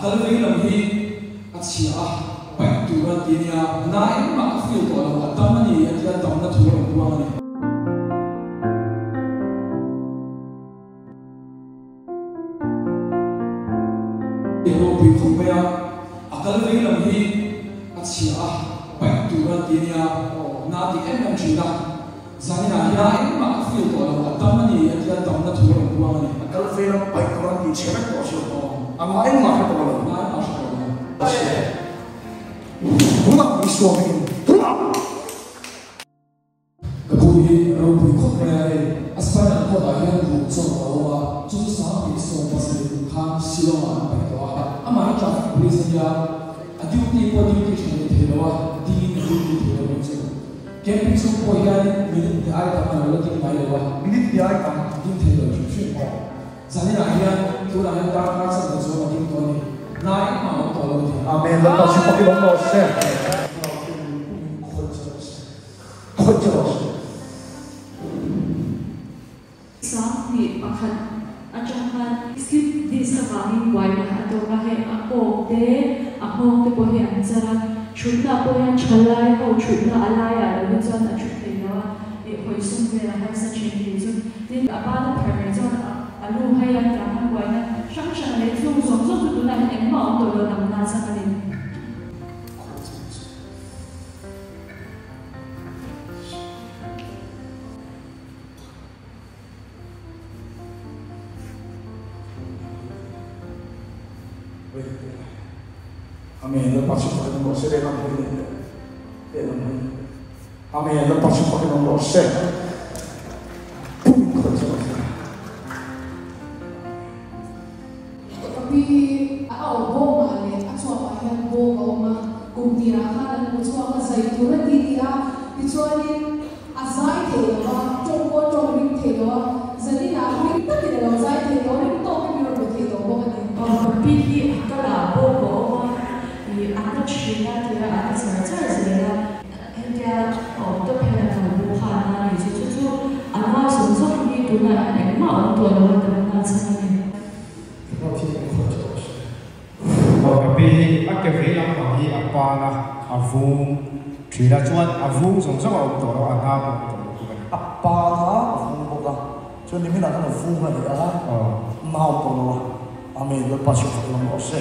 kal vei lam hi a chhia a, paih tur a ti nia, na engmah ka feel tawh lo, a dam a ni a tia damna thu a rawn puang a ni. Ropui khawp mai a, a kal vei lam hi a chhia a, paih tur a ti nia, na ti em em thin a, zaninah hian engmah ka feel tawh lo, a dam a ni a tia damna thu a rawn puang a ni. A kal vei lam paih tur a ti chhe vek tawh chu, a na engmah hre tawh lo. Na engmah hre tawh lo. Tunah Isua hmingin tunah! Ka pu hi ropui khawp mai a hei, a spinal cord ah hian ruh chawm a awm a, chu chu 2017 kum khan Shillong ah an paih tawh a, amah hi traffic police a nia, a duty pawh duty tha leh thei lo a, dingin a duty thei lo mai chu. Camping chhung pawh hianin minute hnih ai tam a lo la ding ngai lo a, Minute hnih ai tam ding thei lo hrim hrim. Zaninah hian tunah hian darkar chanve chuan a ding tawh a ni, nai engmah a awm tawh lo a ti. Amen, Lalpa chu pakin awm rawh se. 21 atang khan slip disc avangin buaina a tawk a, hei a kawk te, a nghawng te pawh hi an char a, thutna pawh hian thalai ho thutna a laiah lo hi chuan a thu thei lo a, ih hawi sum vel a harsa thin tih chu. Tin, a bana phar mai chuan a lu hai a, tiang khan buaina hrang hrang leh chung zawng zawng chu tunah hian engmah a awm tawh lo damna chang a ni. Amen. Lalpa chu fakin awm rawh se. Lehlam hawi leh leh. Lehlam hawi leh. Amen. Lalpa chu fakin awm rawh se. Pum khawih chu rawh se. Ka pi hi a aw bawngah leh a chuapah hian bawng a awm a, kum tirah khan an hmu chhuak a, zai tur a ti ti a, tichuanin a zai thei lo va, tawng pawh a tawng ring thei lo a, zaninah ring takin a lo zai thei tawh, ring tawkin min rawn hmu thei tawh bawk a ni. Ka pi hi a kalah bawng a awm a, ih a na thin a tia a na char char zel a, hetia a awm tawp hian a kal bo khan a ni chu chu chu a nau zawng zawng hi tunah hian engmah a awm tawh lo a, damna chhan a ni. Kapi hi a ke vei lampang hi a pan a, a vung thin a, chuan a vung zawng zawng a awm tawh lo, a hna pawh a awm tawh lo bawk a ni. A pan a, a vung bawk a, chuan nimin ah khan a vung a ni a, na awm tawh lo a, Amen, Lalpa chhungkhat lam rawh se.